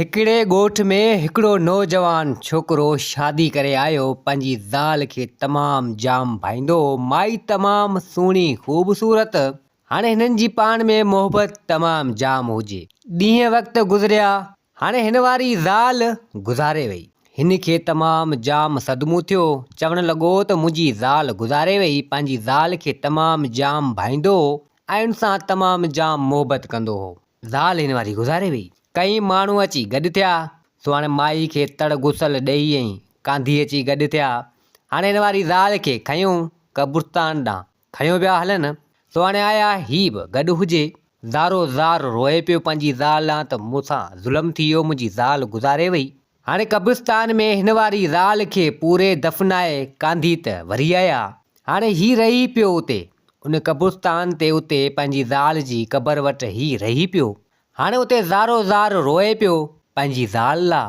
هڪڙي ڳوٺ ۾ هڪڙو نوجوان ڇوڪرو شادي ڪري آيو. پنهنجي زال کي تمام جام ڀائيندو هو. مائي تمام سهڻي خوبصورت. هاڻي هنن جي پاڻ ۾ محبت تمام جام هجي. ڏينهن وقت گذريا. هاڻي هن واري زال گذاري وئي. هن کي تمام جام صدمو ٿيو. چوڻ لڳو ته منهنجي زال گذاري وئي. پنهنجي زال کي تمام جام ڀائيندو هو ۽ ان سان تمام جام محبت ڪندو هو. زال هن واري گذاري وئي. ڪئين ماڻهو اچي گڏ ٿيا. سو هاڻي مائي کي تڙ غسل ڏيئي ۽ ڪانڌي اچي گڏ ٿيا. هاڻي هن واري زال کي کنيو قبرستان ڏانهن کنيو پيا هلن. سو هاڻي آيا هي به گڏ هجي. زارو زار روئي پيو پنهنجي زال ڏانهن ته مون سان ظلم ٿي ويو منهنجي زال گذاري وئي. هاڻي قبرستان ۾ هن واري زال کي پوري دفنائي ڪانڌي ته وري آيا. هاڻي هي رهي پيو اتي. ان قبرستان تي اتي پنهنجي زال جي قبر وٽ هي رهي پيو. هاڻي اتي زارو زار روئي پيو پنهنجي زال لا.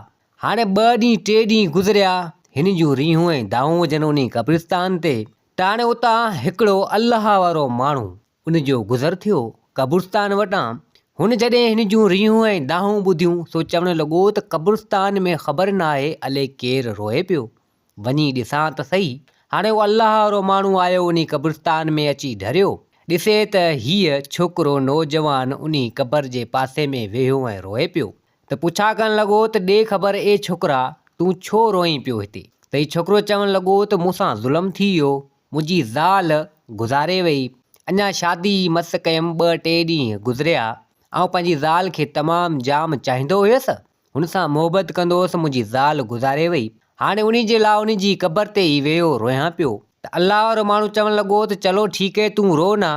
هاڻي ٻه ڏينهن ٽي ڏينهن گذريا. هن جون ريهون ۽ دانهون هجن انهي قبرستان تي. ته هاڻي اتان هڪڙو الله وارو ماڻهو ان جو گذر ٿيو قبرستان وٽان. هن جڏهن هن جون ريهون ۽ دانهون ٻڌيون سو چوڻ لڳو ته قبرستان ۾ خبر ناهي الئي ڪير روئي پيو. وڃي ڏسان ته سهي. هاڻي اهو الله وارو ماڻهو آيو انهي قبرستان ۾ اچي ڍريو. ڏسي ته هيء ڇوڪرو نوجوان انهي قبر جي پاسي ۾ ويهيو ۽ روئي پيو. ته پڇا ڪرڻ لڳو ته ڏي خبر اي ڇوڪرا تون ڇو روئين پيو هتي؟ ته هي ڇوڪرو چوڻ لڳو ته مون سان ظلم ٿي ويو، منهنجي زال گذاري وئي، اڃا شادي ئي مس ڪيم ٻه ٽي ڏينهن گذريا، آئون پنهنجي زال کي تمام جام چاهيندو هيس، هن سان محبت ڪندو هوس، منهنجي زال گذاري وئي، هاڻي انهي جي لاء انهي جي قبر تي ئي ويهيو رويان پيو. ته الله وارو ماڻهو چوڻ لڳو ته چلو ٺيڪ هي تون رو نه،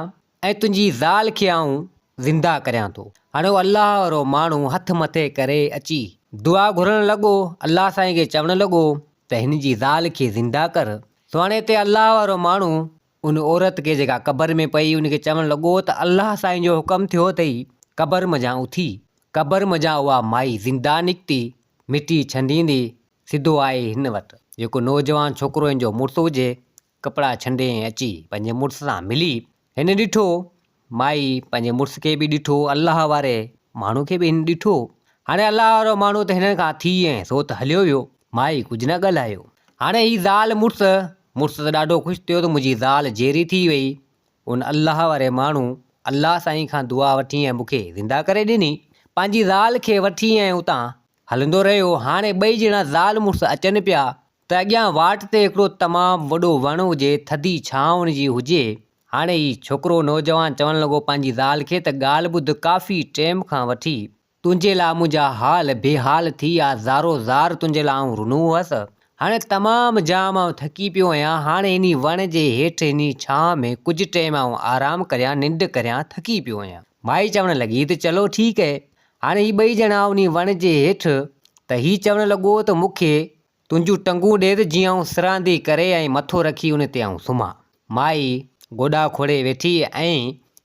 ۽ تنهنجي زال کي آئون زنده ڪريان ٿو. هاڻي اهو الله وارو ماڻهو هٿ مٿي ڪري اچي دعا گهرڻ لڳو، الله سائين کي چوڻ لڳو ته هن جي زال کي زنده ڪر. سو هاڻي هتي الله وارو ماڻهو ان عورت کي جيڪا قبر ۾ پئي ان کي چوڻ لڳو ته الله سائين جو حڪم ٿيو اٿئي قبر منجهان اٿي. قبر منجهان اها مائي زنده نڪتي، مٽي ڇنڊيندي سڌو آئي هن وٽ، جيڪو نوجوان ڇوڪرو هن جو مڙس هجي، ڪپڙا ڇنڊي ۽ اچي پنهنجي مڙس سان ملي. هن ڏٺو، مائي پنهنجي مڙس کي به ڏٺو، الله واري ماڻهو کي به هن ڏٺو. هاڻي الله وارو ماڻهو ته هنن کان ٿي ۽ سو ته هليو ويو. مائي ڪجهه نه ڳالهايو. هاڻي هي زال مڙس، مڙس ته ڏاڍو خوش ٿيو ته منهنجي زال جيئري ٿي وئي. ان الله واري ماڻهو الله سائين کان دعا وٺي ۽ مون کي زنده ڪري ڏني. پنهنجي زال کي وٺي ۽ اتان هلندو رهيو. هاڻي ٻئي ڄڻا زال مڙس اچن پيا ته اڳيان واٽ تي هڪڙو تمام وڏو وڻ هجي، ٿڌي ڇانو ان جي هجي. هاڻي هي ڇوڪرو نوجوان چوڻ لڳو پنهنجي زال کي ته ڳالهه ٻڌ ڪافي ٽيم کان وٺي تنهنجي لاء منهنجا حال بي حال ٿي ويا، زارو زار تنهنجي لاء آئون رنو هئس. هاڻي تمام جام آئون ٿڪي پيو آهيان، هاڻي انهي وڻ جي هيٺ انهي ڇانو ۾ ڪجهه ٽيم آئون آرام ڪريان، ننڊ ڪريان، ٿڪي پيو آهيان. مائي چوڻ لڳي ته چلو ٺيڪ هي. هاڻي هي ٻئي ڄڻا انهي وڻ جي هيٺ ته هي چوڻ لڳو ته مون کي تنهنجون ٽنگون ڏي ته جيئن آئون سرهاندي ڪري ۽ مٿو رکي ان تي آئون سمهان. مائي گوڏا کوڙي ويٺي ۽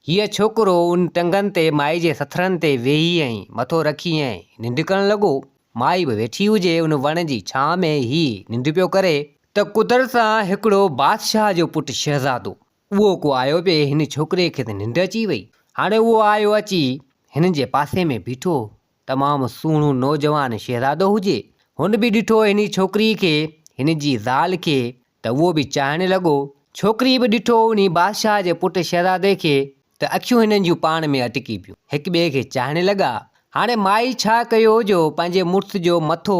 هيء ڇوڪرو ان ٽنگن تي مائي جي سٿرن تي ويهي ۽ مٿو رکي ۽ ننڊ ڪرڻ لڳو. مائي به ويٺي هجي ان وڻ جي ڇانء ۾ هي ننڊ پيو ڪري ته قدرت سان هڪڙو بادشاهه جو پٽ شهزادو اهو ڪو آيو پئي، هن ڇوڪري کي ته ننڊ اچي وئي. هاڻي اهو آيو اچي هن جي پاسي ۾ بيٺو. تمام سهڻو نوجوان شهزادو هجي. هن به ڏٺو هن ڇوڪري کي، هن جي زال کي ته اهو به چاهڻ لڳو. ڇوڪري به ڏٺو انهي بادشاهه جي پٽ شهزادي کي ته اکيون هنن جون پاڻ ۾ اٽڪي پيون. هڪ ٻئي کي چاهڻ لڳا. هاڻي مائي ڇا ڪيو جو پنهنجي مڙس جو مٿو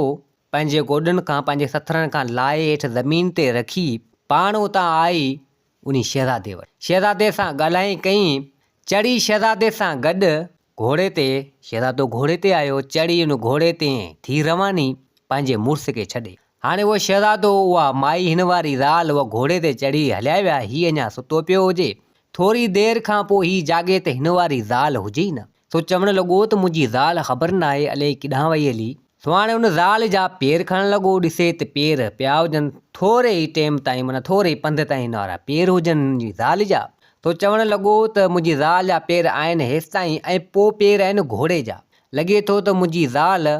پنهنجي گوڏن کان پنهنجي سٿرن کان لاهي هيٺ زمين تي رکي پاڻ اتان آئي انهي شهزادي وٽ. شهزادي سان ڳالهائين ڪئين، چڙهي شهزادي سان گڏ گهوڙي تي، شهزادو گهوڙي تي آيو، چڙهي ان گهوڙي تي ٿي رواني پنهنجي مڙس کي ڇڏي. هاڻي اهو شهزادو اها مائي هن واري زال اها گهوڙي تي چڙهي هليا ويا، هي اڃا ستو پيو هجي. ٿوري دير کان پوء هي جاڳي ته هن واري زال هجي ئي نه. سو چوڻ لڳو ته منهنجي زال خبر ناهي الائي ڪيڏانهن وئي هلي. سو هاڻي ان زال جا پير کڻڻ لڳو، ڏسي ته پير پيا هجن، ٿوري ئي ٽيم تائين معنيٰ ٿوري ئي پنڌ تائين هن وارا پير هجن هن جي زال جا. سو چوڻ لڳو ته منهنجي زال جا پير آهن هيستائين ۽ پوء پير آهن گهوڙي جا. لڳي ٿو ته منهنجي زال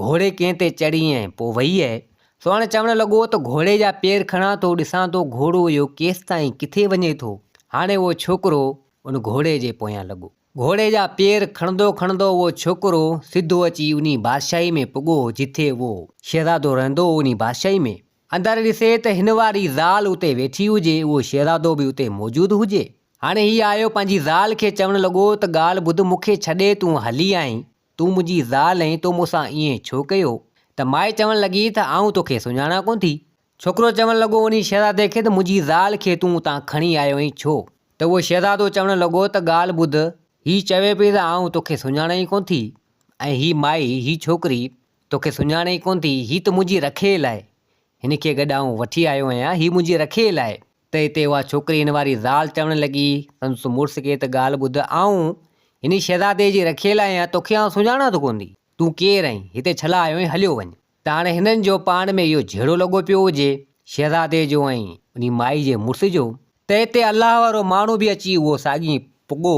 گهوڙي ڪنهن تي چڙهي ۽ پوء وئي آهي. سو هاڻي چوڻ لڳو ته گهوڙي جا پير کڻان ٿو، ڏسان ٿو گهوڙو اهو ڪيستائين ڪٿي وڃي ٿو. هاڻي اهو ڇوڪرو ان گهوڙي جي پويان لڳو. گهوڙي جا پير کڻندو کڻندو اهو ڇوڪرو سڌو اچي انهي بادشاهي ۾ پڳو جٿي اهو شهزادو رهندو هو انهي بادشاهي ۾. اندر ڏسي ته هن واري زال اتي ويٺي هجي اهو شهزادو به اتي موجود هجي. هاڻي هي آيو پنهنجي زال کي چوڻ لڳو ته ڳالهه ٻڌ مون کي ڇڏي تون هلي آئين تون منهنجي زال آهين تو مون سان ائين ڇو ڪيو؟ ته مائي چوڻ لڳي ته آئون توکي سڃاڻان ڪونه ٿي. ڇوڪرو چوڻ لڳو انهي شهزادي کي ته منهنجي زال کي تون اتان کڻي آيو آهين ڇو؟ ته اهو شهزادو چوڻ لڳو ته ڳالهه ٻڌ، هي چوي پئي ته آئون توکي سڃاڻان ئي ڪونه ٿي ۽ هي مائي، هي ڇوڪري، توکي سڃاڻي ئي ڪونه ٿي، هي ته منهنجي رکيل آهي، هن کي گڏ آئون وٺي آيو آهيان، هي منهنجي رکيل آهي. ته هتي اها ڇوڪري هن واري زال چوڻ لڳي سندس مڙس کي ته ڳالهه ٻڌ، آئون هن شهزادي جي رکيل آهيان، توکي آئون سڃاڻان ته ڪونه ٿي، تون ڪير آهين، هتي ڇلا آيو آهين، هليو وڃ. ته هاڻي هنن جو پاڻ ۾ اهو جهيڙو لڳو پيو هجي، شهزادي جو ۽ انهي مائي جي مڙس جو، ته هتي الله وارو ماڻهو به اچي اهو ساڳي پڳو،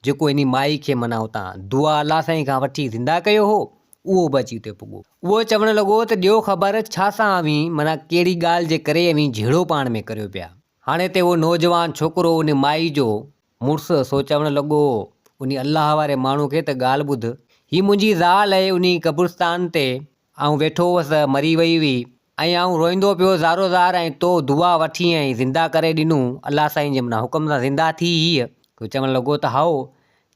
جيڪو انهي مائي کي معنيٰ اتان دعا الله سائين کان وٺي زنده ڪيو هو، اهو به اچي اتي پڳو. اهو چوڻ لڳو ته ڏيو خبر ڇا سان اوهين معنيٰ ڪهڙي ڳالهه جي ڪري اوهين جهيڙو پاڻ ۾ ڪريو پيا. هاڻي هتي اهو نوجوان ڇوڪرو انهي مائي جو مڙس سو چوڻ لڳو انهي الله واري ماڻهو کي ته ڳالهه ٻڌ، هي منهنجي زال اهي انهي قبرستان تي آئون ويٺو هوس مري وئي هئي ۽ آئون روئيندو پيو زارو زار ۽ تو دعا وٺي ۽ زنده ڪري ڏنو الله سائين جي معنيٰ حڪم سان زنده ٿي هيء سو چوڻ لڳو ته هائو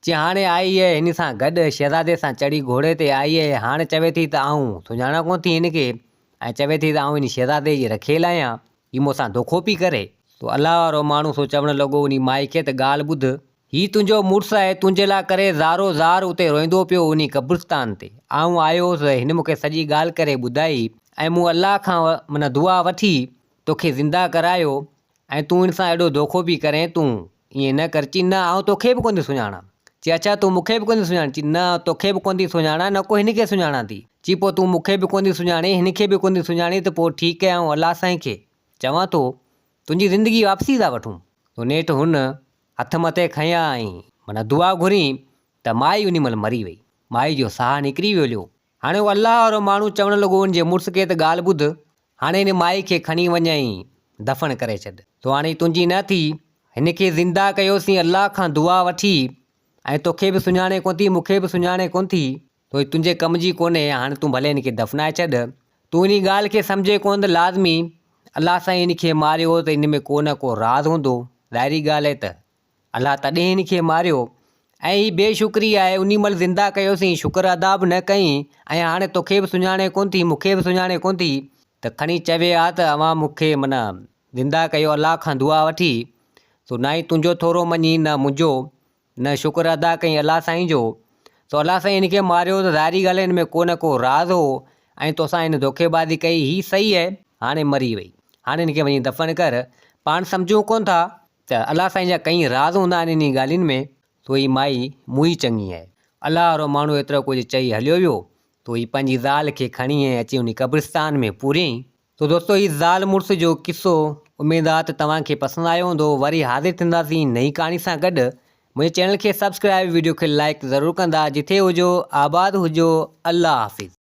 چي هاڻي آئي اهي هن سان گڏ شهزادي سان چڙهي گهوڙي تي آئي اهي هاڻ چوي ٿي ته آئون سڃاڻان ڪونه ٿي هن کي ۽ چوي ٿي ته آئون هن شهزادي جي رکيل آهيان هي مون سان دوکو پئي ڪري. سو الله وارو ماڻهو سو چوڻ لڳو انهي مائي کي ته ڳالهه ٻڌ، هي تنهنجو مڙس آهي، تنهنجي لاء ڪري زارو زار اتي روئيندو پيو انهي قبرستان تي. آئون آيو هوس، هن مون کي سڄي ڳالهه ڪري ٻڌائي ۽ مون الله کان معنيٰ دعا وٺي توکي زنده ڪرايو ۽ تون هن سان اهڙو دوکو پئي ڪرين، تون ائين نه ڪر. چي نه آئون توکي به ڪونه ٿي سڃاڻان. چي اڇا تون مون کي به ڪونه ٿي سڃاڻين؟ چي نه آئون توکي به ڪونه ٿي سڃاڻان نه ڪو هن کي سڃاڻان ٿي. چي پوء تون مون کي به ڪونه ٿي سڃاڻين هن کي به ڪونه ٿي سڃاڻين ته پوء ٺيڪ آهي آئون الله سائين کي چوان ٿو تنهنجي زندگي واپسي ٿا وٺون. تو نيٺ هن هٿ مٿي کنيا ۽ معنيٰ دعا گهري ته مائي انهي مهل مري وئي. مائي جو ساهه نڪري ويو ليو. هاڻي اهو الله وارو ماڻهو چوڻ لڳو ان جي مڙس کي ته ڳالهه ٻڌ، هاڻي هن مائي کي کڻي وڃ ۽ دفن ڪري ڇڏ. تو هاڻي تنهنجي نه ٿي، هن کي زنده ڪيوسين الله کان دعا وٺي ۽ توکي به سڃاڻي ڪونه ٿي مون کي به سڃاڻي ڪونه ٿي، تو هي تنهنجي ڪم جي ڪونهي، هاڻي تون ڀلي هن کي دفنائي ڇڏ. تون انهي ڳالهه کي سمجهين ڪونه ته لازمي الله سائين هن کي ماريو ته ان ۾ ڪو نه ڪو راز هوندو، ظاهري ڳالهه آهي ته الله تڏهن هن کي ماريو ۽ هي بي شڪري آهي، انهي مهل زنده ڪيوسين، شڪر ادا به نه ڪئين ۽ هاڻي توکي به سڃاڻي ڪونه ٿي، مون کي به سڃاڻي ڪونه ٿي ته کڻي چوي ها ته اوهان مون کي معنيٰ زنده ڪيو الله کان دعا وٺي، سو نه ئي تنهنجو ٿورو مڃي نه منهنجو، نه شڪر ادا ڪئين الله سائين جو، سو الله سائين هن کي ماريو ته ظاهري ڳالهه هن ۾ ڪو نه ڪو راز هو ۽ توسان هن دوکيبازي ڪئي هي صحيح آهي هاڻي مري وئي هاڻي هن کي وڃي دفن ڪر پاڻ سمجهون ڪونه ٿا ته الله سائين جا ڪئين راز هوندا آهن انهي ڳالهين ۾ سو هي مائي موئي چڱي آهي الله وارو ماڻهو ايترو ڪجهه چئي هليو ويو ته هي پنهنجي زال کي کڻي ۽ اچي انهي قبرستان ۾ پوريائين. تو دوستو هي زال مڙس جو قصو اميد آ ته توهان کي پسند آيو هوندو وري حاضر ٿينداسين نئين ڪهاڻي سان گڏ منهنجي چينل کي سبسڪرائب ويڊيو کي لائيڪ ضرور ڪندا جٿي هجو آباد هجو الله حافظ.